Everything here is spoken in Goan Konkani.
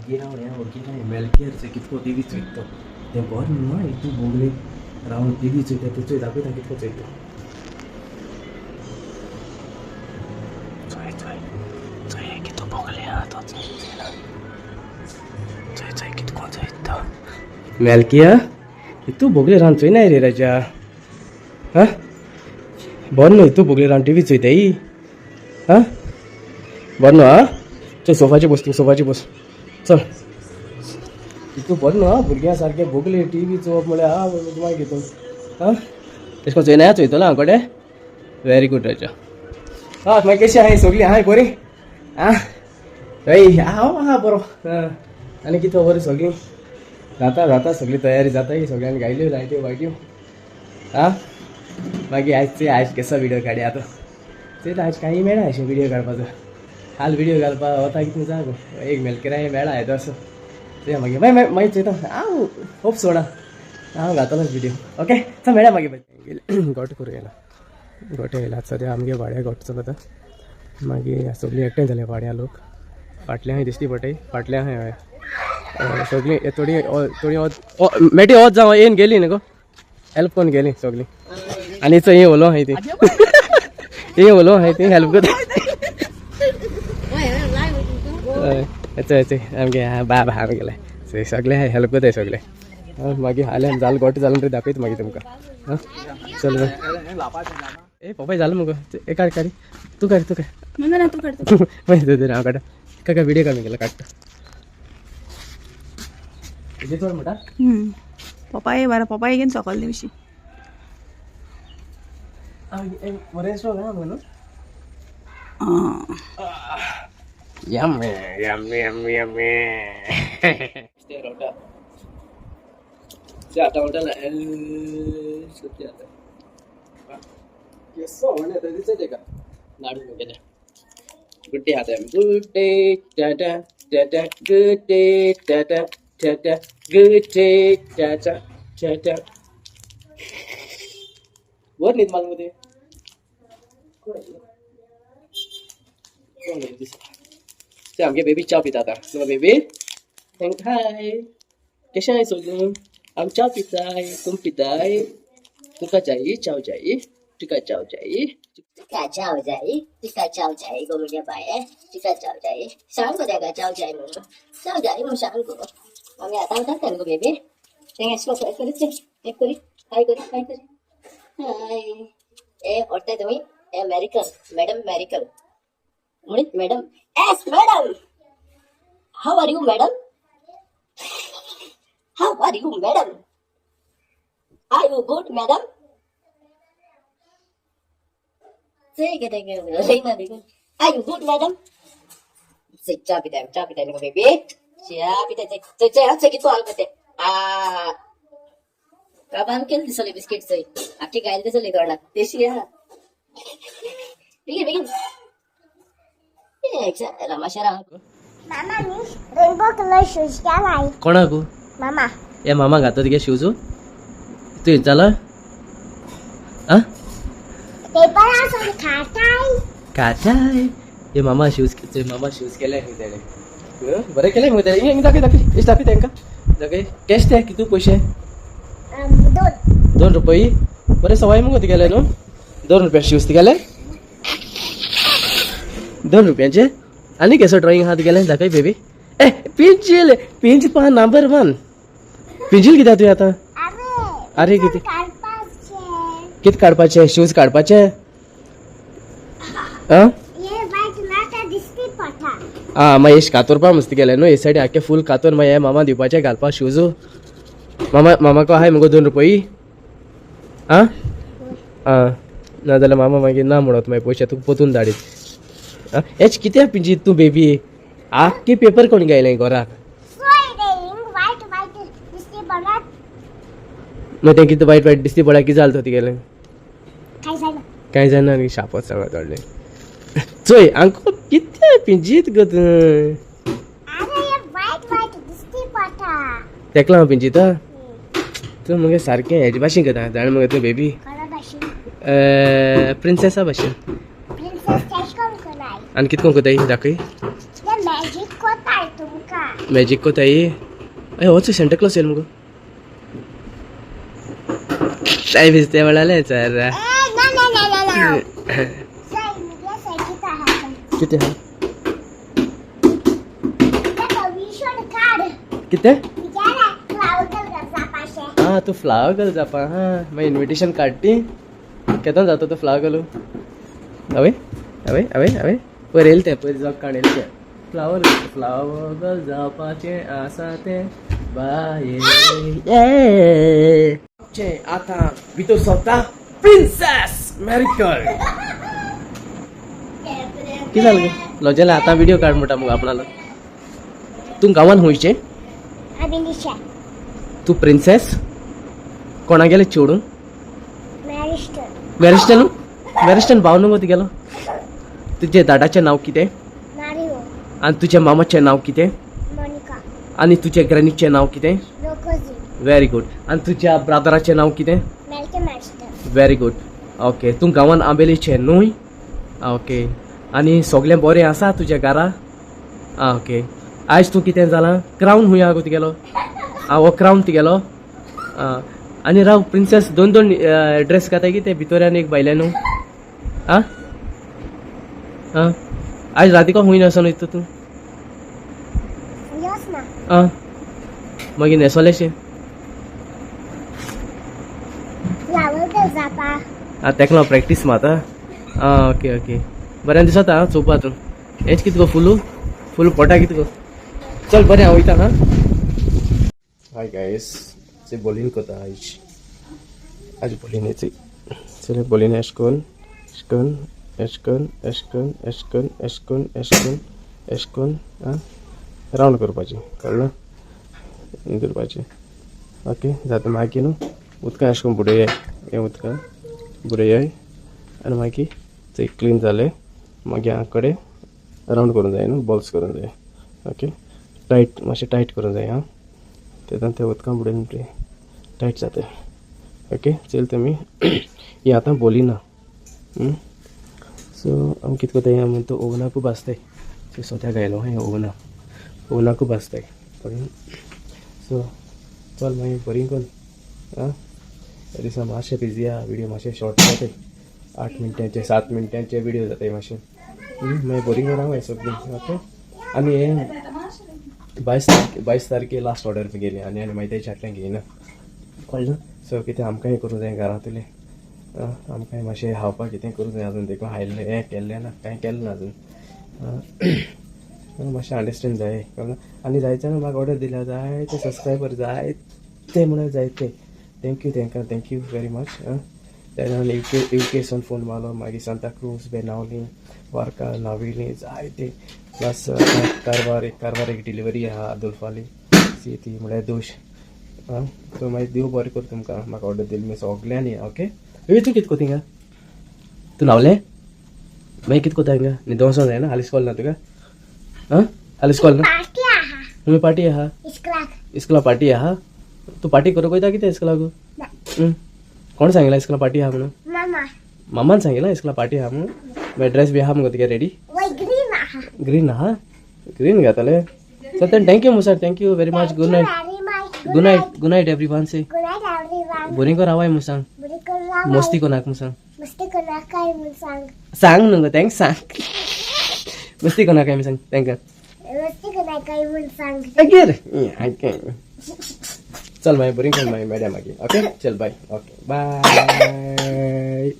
वगीर हांव वगीर मेलकेर चोय कितको टी वी चोयता तो तें बरें न्हू इतू बोगले रावन टी वी चोयता ते चोय दाखयता कितको चोयता. चोय चोय चोय कितको बोगले आहा तो चोय चोय चोय कितको चोयता मेलकिया इतू बोगले रावन चोयनाय रे राजा. हां बरें न्हू इतू बोगले रावन टी वी चोयताय. हां बरें न्हू. हां चल सोफाचे बस, तूं सोफाचे बस. चल इतू बरें न्हू. हां भुरग्यां सारकें बोगले टी वी चोवप म्हळ्यार हां मागीर घेतो. हां तेश कोन चोयना चोयतलो हांव कडे. वेरी गूड राजा. हां मागीर कशी आहाय सगळीं आहाय बरी. आं हय हांव आहा बरो. आं आनी कितें खबर सगळीं जाता जाता सगळी तयारी जाता सगळ्यांनी गायल्यो लायट्यो वायट्यो. आं मागीर आयज चोय आयज केसो व्हिडियो काडया आतां चोयता आयज कांय मेळना अशें व्हिडियो काडपाचो. हाल व्हिडियो घालपा वता कितें जागो एक मेलकेराय मेळा येदो असो चोया मागीर मागीर मागीर चोयता हांव होप सोडा हांव घातलोच व्हिडियो. ओके चल मेळ्या मागीर. गोट करूं येयला गोटे येयला सद्या आमगे वाड्या गोट चलता. मागीर सगळीं एकठांय जाल्या वाड्या लोक फाटल्यान दिसती पडटाय फाटल्यान हय सगळीं थोडी थोडी मेटी वच जावं येवन गेली न्ही गो हेल्प करून गेली सगळीं. आनी चोय ही उलो आहाय ती ही उलो आहाय ती हेल्प करता. हय चोय चोय आमगे बाब आहा आमगेले सगळे हेल्प करताय सगळे. मागीर हाले जाल गोट जाल म्हणटकीर दाखयता मागीर तुमकां. हां चल बाय. ए पप्पा जालो मुगो ए काड काड तूं काड तूं काड ना तूं काड. मागीर धर हांव काडटा काका व्हिडियो काड गेलो काडटा. कितें चड म्हणटा पपाय बरं पपाय घेवन सकल दिवशी. बरें स्ट्रॉंग आहा मगो न्हू. Yummy, yummy, yummy, yummy. आता म्हणटा दिसत का नाडू गेले. गुड डे आता good day tata tata good day tata tata good day tata tata. वर न्हीद माल मध्ये ते आमगे बेबी च्या पिता आतां. बेबी हाय कशें आहाय सगळीं. आम च्या पिताय तुम पिताय. तुका जाय च्याव जाय तुका च्याव जाय तुका च्याव जाय तुका च्याव जाय गो म्हज्या बाये तुका च्याव जाय सांग गो तेका च्याव जाय म्हणून च्याव जाय म्हणून सांग गो. आमी आतां वतात गो बेबी. तेंगे एश करी एक करी हाय करी हाय करी हाय. ए ओडताय तुमी ए मॅरिकल मॅडम मॅरिकल म्हणीत madam yes madam how are you madam how are you madam are you good madam. Are you good madam. च्या पिताय च्या पिताय न्हू बेबी च्या पिताय. चय चय चय कितको हाल करते आ काबान केले दिसले बिस्किट चय आखी गायल दिसली तोंडाक तेशी आहा. बेगीन बेगीन रमाशेर आहा. मामा न्ही रेनबो कलर शूज केलाय. कोणाकू मामा ए मामा घाता तुगे शूज तूं जाला. आं पेपरासून खाताय काचाय हे मामा शूज मामा शूज केले खंय तेणे बरें केलें मगो तेणे. हिंग दाखय दाखय एश दाखय तांकां दाखय. कॅश ते कितू पयशे दोन 2 रुपये. बरें सवाय मुगो तुगेले न्हू. 2 रुपया शूज तुगेले 2 रुपयांचे. आनी केसो ड्रॉइंग आहा तुगेलें दाखय बेबी. ए पिंजील पिंज पा नंबर 1 पिंजील कित्याक तुवें आतां. अरे कितें कितें काडपाचें शूज काडपाचे. आं आं मागीर एश कातोरपा मस्त गेले न्हू हे सायडीन आख्खे फूल कातोर मागीर हे मामा दिवपाचें घालपा शूज. मामा मामाको आहाय मुगो 2 रुपये. आं आं ना जाल्यार मामा मागीर ना म्हणत मागीर पयशे तुका पोतून धाडीत. आं हेच कित्याक पिंजीत तूं बेबी आख्खे पेपर कोण गायलें घराक. मागीर तें कितें वायट वायट दिसती पळय कितें जालें तो तुगेलें कांय जायना आनी शापत सांगत व्हडलें. चोय आंको कितें पिंजीत गो तूं तेकला हांव पिंजिता तूं मगे सारकें हेजे भाशेन करता जाण मगे तूं बेबी प्रिंसेसा भाशेन. आनी कितें कोण करताय दाखय. मॅजीक कोताय. अय होच सेंटा क्लॉस येयल मुगो. काय भिजते म्हणाले सर. ए ना ना ना ना ना. सर मुगे सगळी आहा. कितें आहा? ताका विशोड काड. कितें? मुगेले फ्लावर गर्ल जापाशे. आं तूं फ्लावर गर्ल जापा. हां मागीर इन्विटेशन कार्ड ती केदोन जाता तूं फ्लावर गर्ल. हवे हवे हवे हवे पयर येयलें तें, पयर जग काड येयलें तें फ्लावर फ्लावर गर्ल जावपाचें आसा तें बाये. आतां भितर सोदता प्रिन्सेस मॅरिकल. कितें जालें गे लजेलें? आतां व्हिडियो काड म्हणटा मुगो आपणालो. तूं गांवान खंयचें? अभिनिशा. तूं प्रिन्सेस कोणा गेलें चेडूं? मॅरिस्टर. मॅरिस्टन. मॅरिस्टन भाव न्हू गो तुगेलो. तुजें दादाचें नांव कितें? मारिओ. आनी तुज्या मामाचें नांव कितें? मोनिका. आनी तुज्या ग्रॅनीचें नांव कितें? लोकोजी. Very good. आनी तुज्या ब्रादराचें नांव कितें? मेल्के master. Very good. ओके, तूं गांवान आंबेलीचें न्हूय? ओके, आनी सगळें बरें आसा तुज्या घरा? आं ओके. आयज तूं कितें जालां? क्रावन खूंय आहा गो तुगेलो? आं हो क्रावन तुगेलो. आं आनी राव, प्रिन्सेस दोन दोन ड्रेस घाताय कितें भितर आनी एक भायल्यान न्हू? आं आं आयज रातीको खूंय न्हेसोन वयता तूं? यस ना. आं मागीर न्हेसोलेशें. Flower girl जापा. आं तेका लागून प्रॅक्टीस मारता. आं ओके ओके, बरें दिसता. आं चोवपा तूं हेंच कितें गो फुलू फुल पोटा कितें गो. चल बरें, हांव वयता. हां हाय गायस, ते बोलीन कोता आयज. आज बोलीन येची चल बोलीन एश कोन एश कोन एश कोन एश कोन एश कोन एश कोन एश कोन एश कोन. आं रावंड करपाचें कळ्ळें? हें करपाचें. ओके जाता. मागीर न्हू उदकां एशें कोन्न बुडयाय, हें उदकां बुडयाय आनी मागीर ते क्लीन जालें मागीर हांगा कडेन रावंड करूंक जाय न्हू, बॉल्स करूंक जाय. ओके, टायट मातशें टायट करूंक जाय. आं तेन्ना ते उदकां बुडयले म्हणटकीर टायट जाता. ओके चल, तुमी ही आतां बोलिना. सो आमी कितें करताय, आमी तो ओवनाकू भाजताय. सो सोद्या घायलो हें ओवना ओवनाकू भाजताय, कळ्ळें? सो चल मागीर बरी कोन. आं ह्या दिसा मातशें बिजी आहा, व्हिडियो मातशें शॉर्ट जाताय. 8 मिनटांचे 7 मिनटांचे व्हिडियो जाताय मातशें. मागीर बरी करून हांव सगळीं. ओके, आनी हें 22 तारखे, 22 तारखे लास्ट ऑर्डर गेली आनी आनी मागीर तेच्या फाटल्यान घेयना, कळ्ळें? सो कितें आमकांय करूंक जाय घरांतलें. आमकांय मातशें खावपाक कितें करूंक जाय. अजून देखून हायलें हें केल्लें ना, कांय केलें ना अजून. मातशें अंडरस्टँड जाय, कळ्ळें? आनी जायते जाणां म्हाका ऑर्डर दिल्या, जायते सबस्क्रायबर, जायते म्हणल्यार जायते. Thank you तांकां, thank you very much. आं तेन्ना युके सून फोन मारलो, मागीर सांता क्रूज, बेनावली, वार्का, नावेली, जायते. प्लस कारवार एक, कारवार एक डिलिव्हरी आहा आदोल्फाली सी ती म्हळ्यार दोश. आं सो मागीर देव बरें करूं तुमकां म्हाका ऑर्डर दिली मी सगल्यांनी. ओके, तूं कितें कोता हिंगा? तूं न्हावलें? मागीर कितें कोता हिंगा? न्हिदों वचोंक जायना? हालीं इस्कोल ना तुका? आं हालीं इस्कोल ना? पार्टी आहा. तुमी पार्टी आहा? इस्कलाक. इस्कोला पार्टी आहा? तूं पार्टी करूंक वयता कितें इस्कोलाक? कोण सांगिलां इस्कोला पार्टी आहा म्हणून? मामा. मामान सांगिलां इस्कोला पार्टी आहा म्हणून? मागीर ड्रेस बी आहा मुगो तुगे रेडी? वय, ग्रीन आहा. ग्रीन आहा? ग्रीन घातले. So then thank you sir, thank you very much. Good night. Very much. Good night, good night everyone say. Good night everyone. बरी कर रावाय म्हूण सांग. बरी कर रावाय. मस्ती कोणाक म्हूण सांग. मस्ती कोणाक म्हूण सांग. सांग न्हू गो तांकां, सांग मस्ती कोणाक म्हूण सांग तांकां. मस्ती कोणाक म्हूण सांग. मागीर चल मागीर बरी कर, मागीर मेळया मागीर. ओके चल, बाय. Okay bye.